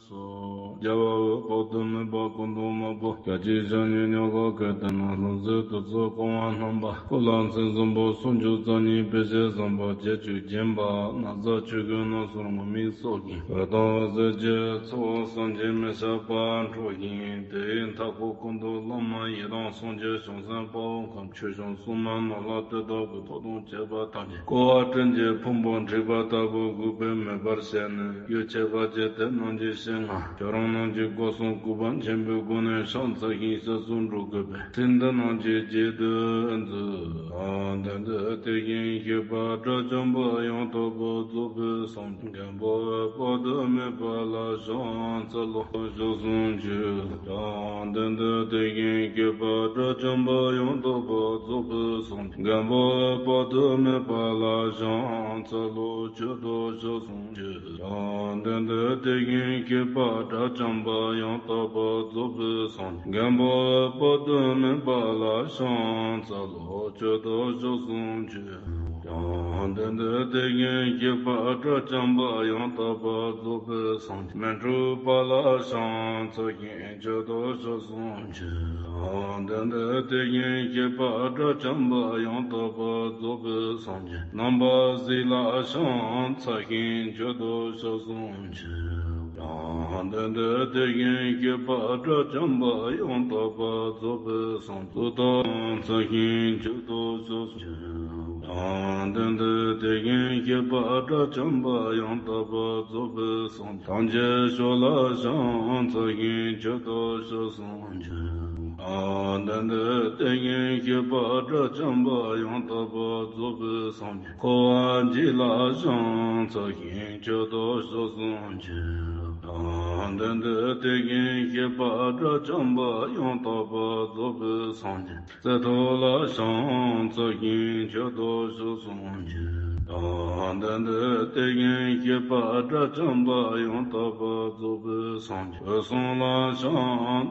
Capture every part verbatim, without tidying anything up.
སོ། རྒྱལ་བ་འོད་དཔག་ཏུ་མེད་པ་སྐུ་མདོག་དམར་པོ། སྐད་ཅིག་ཕྱག་གཉིས་ཉག་ག་སྐད་དེ་ན། ལྷུང་བཟེད་དུག་གསུམ་རྐང་བ་བསྣམས་པ། སྐུ་ལ་མཚན་གསུམ་པོ་སུམ་ཅུ་རྩ་གཉིས་དཔེ་བྱད་བཟང་པོ་བརྒྱད་ཅུས་བརྒྱན་པ། ན་བཟའ་ཆོས་གོས་རྣམ་གསུམ་ངུར་སྨྲིག་སོགས་ཀྱིས། འོད་དང་འོད་ཟེར་གྱི་ཚོགས་བསམ་གྱིས་མི་ཁྱབ་པ་འཕྲོ་ཞིང་། དེའི་མཐའ་སྐོར་ཀུན་ཏུ་བླ་མ་ཡི་དམ་སངས་རྒྱས་བྱང་སེམས་དཔའ་བོ་ཁམས་ཆོས་སྐྱོང་སྲུང་མ་ནོར་ལྷ་དེ་དག་གི་ཐུགས་དམ་བཅས་པ་ཐམས་ཅད། བསྐོར་བ་སྤྲིན་གྱི་ཕུང་པོ་འཁྲིགས་པ་ལྟ་བུ་འགུགས་པའི་མོས་པར་བྱས་ནས། རྒྱུད་ཁྱད་པར་ཅན་དེ་རྣམས་ཀྱི་ཞལ་སྔ། ཁྱོད་རང་རྣམས་ཀྱི་སྒོ་གསུམ་གུས་པ་ཆེན་པོའི་སྒོ་ནས་ཕྱག་འཚལ་ཞིང་སྐྱབས་སུ་འགྲོ་དགོས་པས། ཚིག་འདི་རྣམས་ཀྱི་རྗེས་ཟློས་མཛོད། ཨ། དོན་དེ་དེ་བཞིན་གཤེགས་པ་དགྲ་བཅོམ་པ་ཡང་དག་པར་རྫོགས་པའི་སངས་རྒྱས། མགོན་པོ་འོད་དཔག་ཏུ་མེད་པ་ལ་ཕྱག་འཚལ་ལོ། ཞལ་གསུམ་མཆོད། ཀྱང་དོན་དེ་དེ་བཞིན་གཤེགས་པ་དགྲ་བཅོམ་པ་ཡང་དག་པར་རྫོགས་པའི་སངས་རྒྱས། མགོན་པོ་འོད་དཔག་ཏུ་མེད་པ་ལ་ཕྱག་འཚལ་ལོ། མཆོད་དོ། ཞལ་གསུམ་མཆོད། ཀྱང་དོན་དེ་དེ་བཞིན་གཤེགས་པ་དགྲ་བཅོམ་པ་ཡང་དག་པར་རྫོགས་པའི་སངས་རྒྱས། མགོན་པོ་འོད་དཔག་ཏུ་མེད་པ་ལ་ཕྱག་འཚལ་ལོ། མཆོད་དོ། ཞལ་གསུམ་མཆོད། ཀྱང་དོན་དེ་དེ་བཞིན་གཤེགས་པ་དགྲ་བཅོམ་པ་ཡང་དག་པར་རྫོགས་པའི་སངས་རྒྱས། མི་འཁྲུགས་པ་ལ་ཕྱག་འཚལ་ཞིང་མཆོད་དོ། ཞལ་གསུམ་མཆོད། ཀྱང་དོན་དེ་དེ་བཞིན་གཤེགས་པ་དགྲ་བཅོམ་པ་ཡང་དག་པར་རྫོགས་པའི་སངས་རྒྱས། རྣམ་པར་གཟིགས་ལ་ཕྱག་འཚལ་ཞིང་མཆོད་དོ། ཞལ་གསུམ་མཆོད། ཀྱང་དོན་དེ་དེ་བཞིན་གཤེགས་པ་དགྲ་བཅོམ་པ་ཡང་དག་པར་རྫོགས་པའི་སངས་རྒྱས། གཙུག་ཏོར་འཚལ་ཞིང་མཆོད་དོ། ཞལ་གསུམ་མཆོད། ཀྱང་དོན་དེ་དེ་བཞིན་གཤེགས་པ་དགྲ་བཅོམ་པ་ཡང་དག་པར་རྫོགས་པའི་སངས་རྒྱས། ཐམས་ཅད་མཆོད་ལ་ཕྱག་འཚལ་ཞིང་མཆོད་དོ། ཞལ་གསུམ་མཆོད། ཀྱང་དོན་དེ་དེ་བཞིན་གཤེགས་པ་དགྲ་བཅོམ་པ་ཡང་དག་པར་རྫོགས་པའི་སངས་རྒྱས། འཁོར་བ་འཇིག་ལ་ཕྱག་འཚལ་ཞིང་མཆོད་དོ། ཞལ་གསུམ་མཆོད། ཀྱང་དོན་དེ་དེ་བཞིན་གཤེགས་པ་དགྲ་བཅོམ་པ་ཡང་དག་པར་རྫོགས་པའི་སངས་རྒྱས། རྩེ་ཐོག་ལ་ཕྱག་འཚལ་ཞིང་མཆོད་དོ། ཞལ་གསུམ་མཆོད། ཀྱང་དོན་དེ་དེ་བཞིན་གཤེགས་པ་དགྲ་བཅོམ་པ་ཡང་དག་པར་རྫོགས་པའི་སངས་རྒྱས། འོད་སྲུང་ལ་ཕྱག་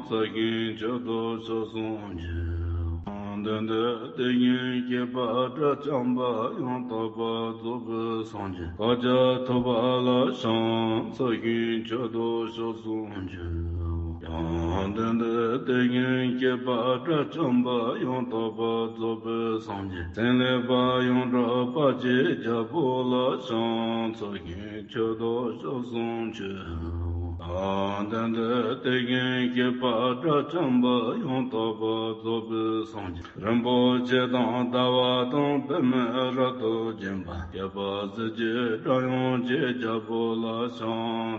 འཚལ་ཞིང་མཆོད་དོ། ཞལ་གསུམ་མཆོད། དོན་དེ་དེ་བཞིན་གཤེགས་པ་དགྲ་བཅོམ་པ་ཡང་དག་པར་རྫོགས་པའི་སངས་རྒྱས། བསྐལ་བརྒྱ་ཐུབ་པ་ལ་ཕྱག་འཚལ་ཞིང་མཆོད་དོ། ཞལ་གསུམ་མཆོད། ཀྱང་དོན་དེ་དེ་བཞིན་གཤེགས་པ་དགྲ་བཅོམ་པ་ཡང་དག་པར་རྫོགས་པའི་སངས་རྒྱས། ཚེ་ལེགས་པ་ཡོངས་གྲགས་དཔལ་གྱི་རྒྱལ་པོ་ལ་ཕྱག་འཚལ་ཞིང་མཆོད་དོ། ཞལ་གསུམ་མཆོད། ཀྱང་དོན་དེ་དེ་བཞིན་གཤེགས་པ་དགྲ་བཅོམ་པ་ཡང་དག་པར་རྫོགས་པའི་སངས་རྒྱས། རིན་པོ་ཆེ་དང་ཟླ་བ་དང་པདྨས་རབ་ཏུ་བརྒྱན་པ། སྐྱེད་པ་ཟིལ་གྱིས་སྐྲག་ཡངས་ཀྱི་རྒྱལ་པོ་ལ་ཕྱག་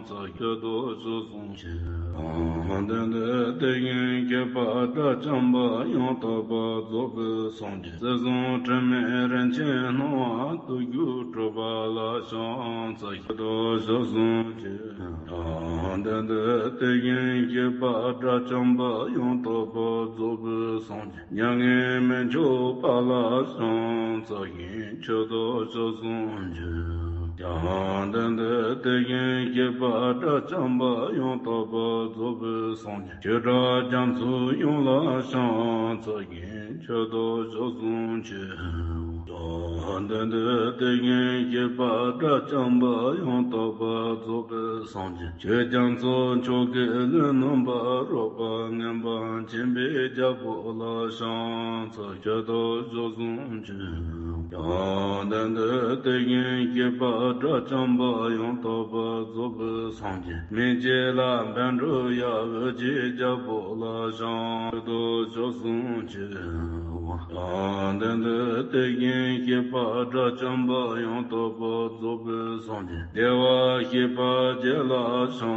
འཚལ་མཆོད་དོ། ཞལ་གསུམ་མཆོད། ཀྱང་དོན་དེ་དེ་བཞིན་གཤེགས་པ་དགྲ་བཅོམ་པ་ཡང་དག་པར་རྫོགས་པའི་སངས་རྒྱས། སྲིད་གསུམ་དྲི་མེད་རིན་ཆེན་སྣང་བ་དུས་རྒྱུན་གྲུབ་པ་ལ་ཕྱག་འཚལ་མཆོད་དོ། ཞལ་གསུམ་མཆོད། ཀྱང་དོན་དེ་དེ་བཞིན་གཤེགས་པ་དགྲ་བཅོམ་པ་ཡང་དག་པར་རྫོགས་པའི་སངས་རྒྱས། མྱ་ངན་མི་འཆོར་བ་ལ་ཕྱག་འཚལ་ཞིང་མཆོད་དོ། ཞལ་གསུམ་མཆོད། ཀྱང་དོན་དེ་དེ་བཞིན་གཤེགས་པ་དགྲ་བཅོམ་པ་ཡང་དག་པར་རྫོགས་པའི་སངས་རྒྱས། ཆོས་གྲགས་རྒྱ་མཚོའི་དབྱིངས་ལ་ཕྱག་འཚལ་ཞིང་མཆོད་དོ། ཞལ་གསུམ་མཆོད། ཀྱང་དོན་དེ་དེ་བཞིན་གཤེགས་པ་དགྲ་བཅོམ་པ་ཡང་དག་པར་རྫོགས་པའི་སངས་རྒྱས། ཆོས་རྒྱ་མཚོ་མཆོག་གི་རླུང་རྣམ་པར་རོལ་པ། མངོན་པར་མཁྱེན་པའི་རྒྱལ་པོ་ལ་ཕྱག་འཚལ་མཆོད་དོ། ཞལ་གསུམ་མཆོད། ཀྱང་དོན་དེ་དེ་བཞིན་གཤེགས་པ་དགྲ་བཅོམ་པ་ཡང་དག་པར་རྫོགས་པའི་སངས་རྒྱས། མི་མཇེད་ལ་བཻ་ཌཱུརྱ་འོད་ཀྱི་རྒྱལ་པོ་ལ་ཕྱག་འཚལ་མཆོད་དོ། ཞལ་གསུམ་མཆོད། ཀྱང་དོན་དེ་དེ་བཞིན་གཤེགས་པ་དགྲ་བཅོམ་པ་ཡང་དག་པར་རྫོགས་པའི་སངས་རྒྱས། བདེ་བར་གཤེགས་པ་བརྒྱད་ལ་ཕྱག་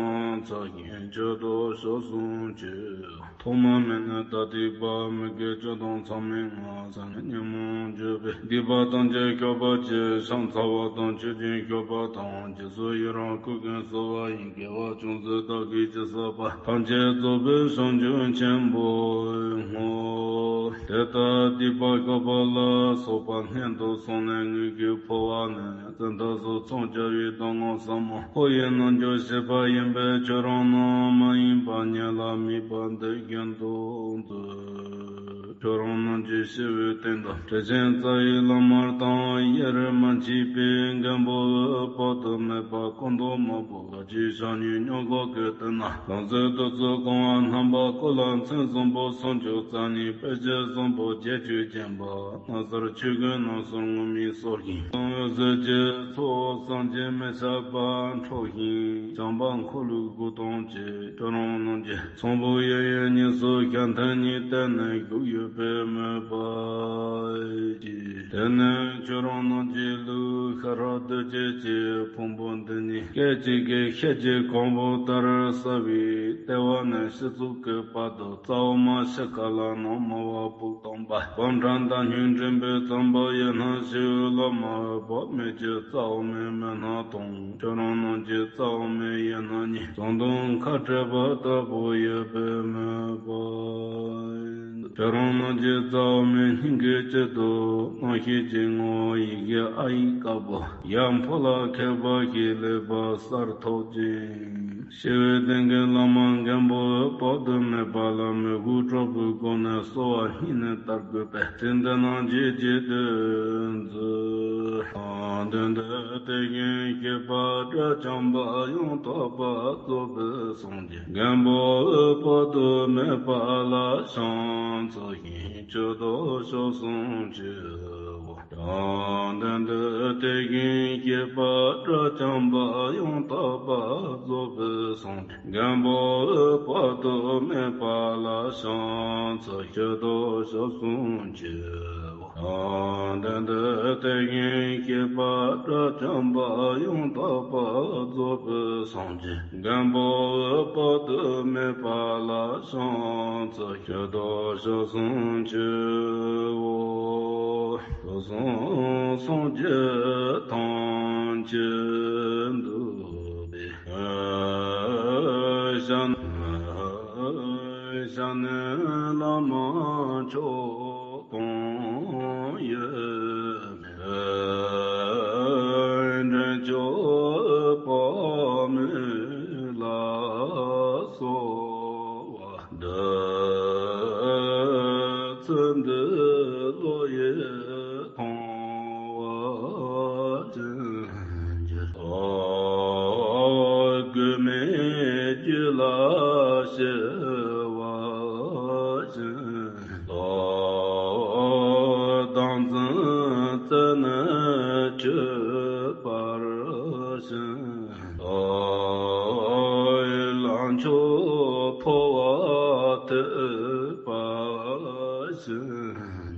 འཚལ་ཞིང་མཆོད་དོ། ཞལ་གསུམ་མཆོད། ཐོག་མ་མེད་ནས་ད་ལྟའི་བར། མི་དགེ་བཅུ་དང་མཚམས་མེད་ལྔ། ཟད་ནས་ཉོན་མོངས་གྱུར་པའི་སྡིག་པ་ཐམས་ཅད་སྐྱོབ་པར་བྱེད། ཕྱག་འཚལ་བ་དང་མཆོད་ཅིང་བཤགས་པ་དང་། རྗེས་སུ་ཡི་རང་བསྐུལ་མཁན་གསོལ་བ་ཡི། དགེ་བ་ཅུང་ཟད་བདག་གིས་ཅི་བསགས་པ། ཐམས་ཅད་རྫོགས་པའི་བྱང་ཆུབ་ཆེན་པོར་བསྔོ། དེ་ལྟར་སྡིག་པ་བཤགས་པ་ལ་སོགས་པ་སྔོན་དུ་སོང་ནས་ངུ་སྐད་ཕོ་བ་ནི། བཙན་ཐབས་སུ་མཚོན་བྱ་བའི་གདམས་ངག་ཟབ་མོ། ཁོ་ཡི་རྣལ་འབྱོར་བྱེད་པ་ཡིན་པས། ཁྱོད་རང་རྣམས་མ་ཡེངས་པར་ཉན་ལ་དམིགས་པ་འདི་བཞིན་དུ་མཛོད། ཁྱོད་རང་རྣམས་ཀྱི་ཞི་བའི་སྟེང་དུ། དྲི་ཆེན་རྩ་བའི་བླ་མར་དང་། དབྱེར་མ་མཆིས་པའི་མགོན་པོ་དཔག་ཏུ་མེད་པ། སྐུ་མདོག་དམར་པོ། ལག་གི་ཕྱག་གཉིས་སྨྱུག་གུ་གི་སྟེང་ན། ལང་ཚོའི་གདུགས་ཚོགས་གང་བ་བསྣམས་པ། སྐུ་ལ་མཚན་བཟང་པོ་སུམ་ཅུ་རྩ་གཉིས། དཔེ་བྱད་བཟང་པོ་བརྒྱད་ཅུས་བརྒྱན་པ། སྣ་སར་ཆོས་གོས་རྣམ་གསུམ་ངུར་སྨྲིག་སོགས་ཀྱིས། གསང་བའི་གཟི་བརྗིད་ཚོགས་བསམ་གྱིས་མི་ཁྱབ་པ་འཕྲོ་ཞིང་། བྱམས་པ་འཁོར་ལོའི་སྒོ་དང་བཅས། ཁྱོད་རང་རྣམས་ཀྱི་ཚོམ་བུ་གཡས་གཡོན་གཉིས་སུ་ཞལ་མཐེབ་གཉིས་བསྟན་ནས་བཞུགས་ཡོད་པའི་མོས་པ་ཡིས། དེ་ནས་ཁྱོད་རང་རྣམས་ཀྱི་ལུས་ཤ་ཁྲག་གདོས་བཅས་ཀྱི་ཕུང་པོ་འདི་ཉིད་སྐད་ཅིག་གིས་ཤེལ་གྱི་གོང་བུ་ལྟར་གསལ་བའི་ལྟེ་བ་ནས་ཕྱི་ཚུལ་གྱི་བར་དུ་རྩ་བ་མ་ཤི་ཁ་ལ་ནང་མ་བ་དཔུང་སྟོང་པ། སྤང་ཁྲ་མདའ་སྨྱུག་མགྲིན་པའི་རྩམ་པ་ཡན་ལག་བཞི་བོའི་བླ་མ་འབབ་མེད་ཀྱི་རྩ་བ་མའི་མིག་སྣ་དང་། ཁྱོད་རང་རྣམས་ཀྱི་རྩ་བ་མའི་ཡིད་སྣ་གཉིས་ཟངས་མདོག་ཁ་བྲལ་བ་ལྟ་བུ་ཡོད་པའི་མོས་པ། ཁྱོད་རང་རྣམས་ཀྱི་རྩ་བ་མའི་སྙིང་གི་དཀྱིལ་དུ་རྣམ་ཤེས་ཀྱི་ངོ་བོ་ཡི་གེ་ཨ་ཡིག་དཀར་པོ་ཡར་འཕོ་ལ་ཁད་པ་ཞིག་ལེགས་པར་གསལ་ཐོབ་ཅིང་། ཞི་བའི་གདན་གྱི་བླ་མ་མགོན་པོ་དཔག་ཏུ་མེད་པ་ལ་མོས་གུས་སྤྲོ་བའི་སྒོ་ནས་གསོལ་བ་སྙིང་ནས་བཏབ་དགོས་པས། ཚིག་འདི་རྣམས་ཀྱིས་རྗེས་ཟློས་མཛོད། དོན་འདི་དེ་བཞིན་གཤེགས་པ་དགྲ་བཅོམ་པ་ཡང་དག་པར་རྫོགས་པའི་སངས་རྒྱས་མགོན་པོ་དཔག་ཏུ་མེད་པ་ལ་ཕྱག་འཚལ་ཞིང་མཆོད་དོ་ཞལ་གསུམ་མཆིའོ། དོན་འདི་དེ་བཞིན་གཤེགས་པ་དགྲ་བཅོམ་པ་ཡང་དག་པར་རྫོགས་པའི་སངས་རྒྱས་མགོན་པོ་དཔག་ཏུ་མེད་པ་ལ་ཕྱག་འཚལ་མཆོད་དོ་ཞལ་གསུམ་མཆིའོ། དོན་འདི་དེ་བཞིན་གཤེགས་པ་དགྲ་བཅོམ་པ་ཡང་དག་པར་རྫོགས་པའི་སངས་རྒྱས་མགོན་པོ་དཔག་ཏུ་མེད་པ་ལ་ཕྱག་འཚལ་མཆོད་དོ་ཞལ་གསུམ་མཆིའོ། དུས་གསུམ་སངས་རྒྱས་ཐམས་ཅད་འདུས་པའི་ཞལ་ནས། ཞལ་ནས་བླ་མ་མཆོག་དང་ཡོད་མེད། འདྲེན་མཆོག་དཔག་མེད་ལ་གསོལ་བ་འདེབས། ཚེ་འདི་བློ་ཡིས་མཐོང་བ་ཅན་གྱི། གོས་མེད་རྒྱུད་ལ་ཞི་བ་ཅན། བདག་འཛིན་རྩད་ནས་ཆོད་པར་ཤོག། ལྷ་མཆོག་འཕོ་བ་ཐོས་པར་ཤོག།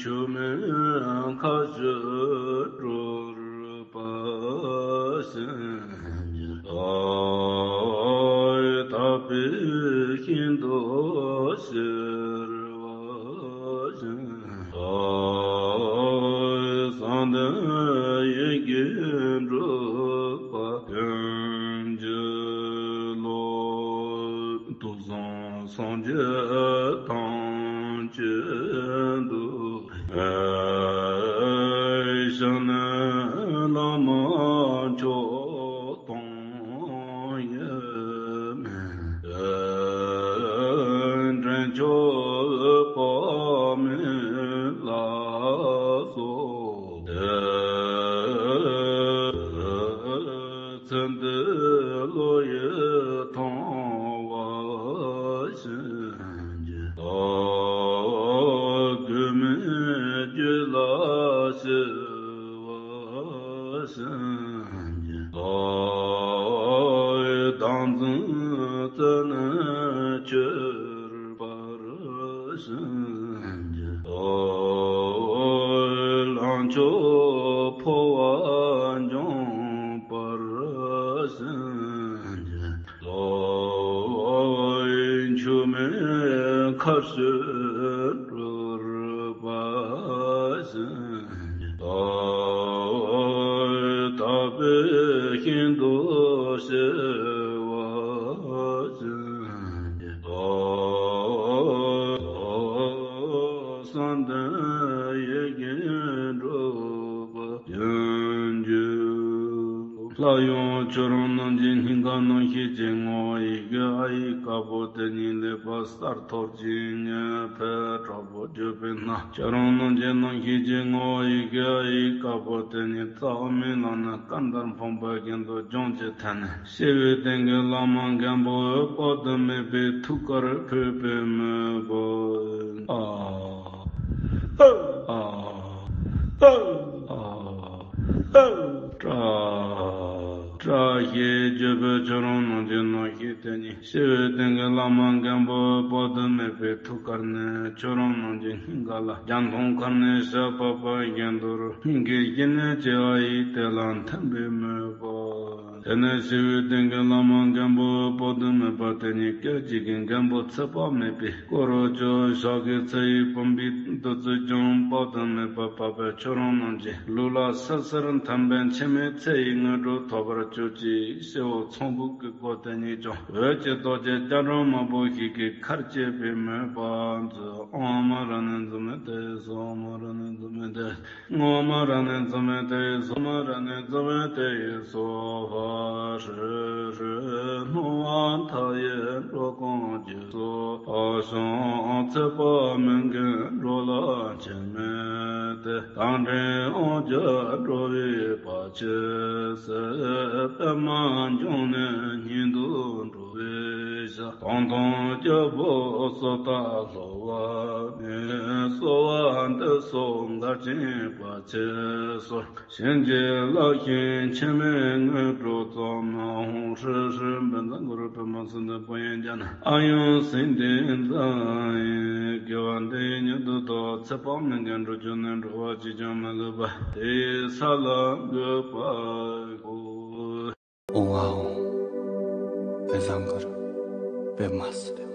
ཆོས་མིན་མཁའ་སྤྱོད་གྲོལ་བར་ཤོག། དག་པའི་ཞིང་དུ་སྐྱེ་བར་ཤོག། བསམ་དོན་ཡིད་ཀྱིས་འགྲུབ་པ་ཀུན་གྱི་བློ། དུས་གསུམ་སངས་རྒྱས་ཐམས་ཅད་འདུས། ཞལ་ནས་བླ་མ་མཆོག་དང་ཡོད་མེད། འདྲེན་མཆོག་དཔག་མེད་ལ་གསོལ་འདེབས། ཚེ་འདི་བློ་ཡིས་མཐོང་བ་ཤིན་ཏུ། གོས་མེད་རྒྱུད་ལ་ཞི་བ་ཤིན་ཏུ། བདག་འཛིན་རྩད་ནས་ཆོད་པར་ཤིན་ཏུ། ལྷ་མཆོག་འཕོ་བ་འབྱོངས་པར་ཤིན་ཏུ། ཆོས་མིན་མཁའ་སྤྱོད་གྲོལ་བར་ཤིན་ཏུ། དག་པའི་ཞིང་དུ་སྐྱེ་བར་ཤིན་ཏུ། བསམ་དོན་ཡིད་ཀྱིས་འགྲུབ་པ་ཀུན་གྱི་བློ། ལྷ་ཡང་ ཁྱོད་རང་རྣམས་ཀྱི་སྙིང་ག་རྣམ་ཤེས་ཀྱི་ངོ་བོ་ཡི་གེ་ཨ་ཡིག་དཀར་པོ་དེ་ཉིད་ལེགས་པར་གསལ་ཐོབ་ཅིང་ཉེ་འཕེལ་དྲག་པོ་གྱུར་པས་ན། ཁྱོད་རང་རྣམས་ཀྱི་རྣམ་ཤེས་ཀྱི་ངོ་བོ་ཡི་གེ་ཨ་ཡིག་དཀར་པོ་དེ་ཉིད་རྩ་བ་མེད་ལ་ནི་སྐར་མདའ་འཕངས་པ་བཞིན་དུ་ལྗོངས་ཀྱི་མཐའ་ནས། སྤྱི་བོའི་སྟེང་གི་བླ་མ་མགོན་པོ་དཔག་ཏུ་མེད་པའི་ཐུགས་ཀར་འཕོས་པའི་མོས་པ། ཨ། ཨ། ཨ། ཨ། ཨ། ཨ། ཨ། ཏྲ། ཏྲ་ཞེས་བརྗོད་པས་ཁྱོད་རང་རྣམས་ཀྱི་རྣམ་ཤེས་དེ་ཉིད་སྤྱི་བོའི་སྟེང་གི་བླ་མ་མགོན་པོ་དཔག་ཏུ་མེད་པའི་ཐུགས་ཀར་ནས་ཁྱོད་རང་རྣམས་ཀྱི་སྙིང་ག་ལ་རྒྱ་མཐོངས་མཁར་ནས་ཤ་བབས་པ་བཞིན་དུ་སྙིང་གའི་གཞི་གནས་ཀྱི་ཨ་ཡིག་དེ་ལ་འཐིམ་པའི་མོས་པ། དེ་ནས་སྤྱི་བོའི་སྟེང་གི་བླ་མ་མགོན་པོ་དཔག་ཏུ་མེད་པ་དེ་ཉིད་སྐད་ཅིག་གིས་མགོན་པོ་ཚེ་དཔག་མེད་པའི་སྐུ་རུ་གྱུར། ཞབས་ཀྱི་ཚེ་ཡི་བུམ་པའི་བདུད་རྩི་ཀྱང་དཔག་ཏུ་མེད་པ་བབས་པས་ཁྱོད་རང་རྣམས་ཀྱི་ལུས་ལ་སིལ་སིལ་འཐིམ་པས་འཆི་མེད་ཚེ་ཡི་དངོས་གྲུབ་ཐོབ་པར་གྱུར་ཅིག་སྤྱི་བོ་ཚངས་བུག་གི་སྒོ་དེ་ཉིད་ཀྱང་འོད་ཀྱི་ཏོག་ཅན་སྐྱ་བྲང་དམར་པོ་ཞིག་གིས་ཁ་བསྐྱེད་པའི་མོས་པ་མཛོད། ཨོཾ་རཏྣ་ཛི་མ་ཏེ་སྭཱ་ཧཱ། ཨོཾ་རཏྣ་ཛི་མ་ཏེ། ཨོཾ་རཏྣ་ཛི་མ་ཏེ། ཨོཾ་རཏྣ་ཛི་མ་ཏེ་སྭཱ་ཧཱ། ཧྲཱིཿཧྲཱིཿཧྲཱིཿ། སྣང་བ་མཐའ་ཡས་འགྲོ་ཀུན་གྱི་གཙོ། ཨ་ཞང་ཚེ་དཔག་མེད་མགོན་འགྲོ་ལ་འཆི་མེད་དེ། དལ་འབྲིང་དབང་བསྒྱུར་འགྲོ་བའི་བར་ཆད་སེལ། པདྨ་འབྱུང་གནས་ཉིད་དུ་འགྲོ་བའི་ཞིང་། དང་དུ་སྐྱེ་བོ་སུ་དག་སླུ་བ་མེད། གསོལ་བ་འདེབས་སོ་འགལ་རྐྱེན་བར་ཆད་སོལ། བྱིན་གྱིས་བརླབས་ཤིང་འཆི་མེད་དངོས་གྲུབ་སྩོལ། ཨོཾ་ཧྲཱིཿཧྲཱིཿ། བཛྲ་གུ་རུ་པདྨ་སིདྡྷི་པུ་ཎྱ་ཛྙཱ་ན་ཨཱ་ཡུ་སིདྡྷི་ཛྙཱ་ན། དགེ་བ་འདི་ཡིས་ཉིད་དུ་ཐོབ། ཚེ་དཔག་མེད་མགོན་འགྲོ་ཀུན་ནས། འགྲོ་བ་གཅིག་ཀྱང་མི་ལུས་པ། དེ་ཡི་ས་ལ་འགོད་པར་ཤོག། ཨོཾ་ཨཱཿཧཱུྃ། བཛྲ་གུ་རུ་པདྨ་སིདྡྷི།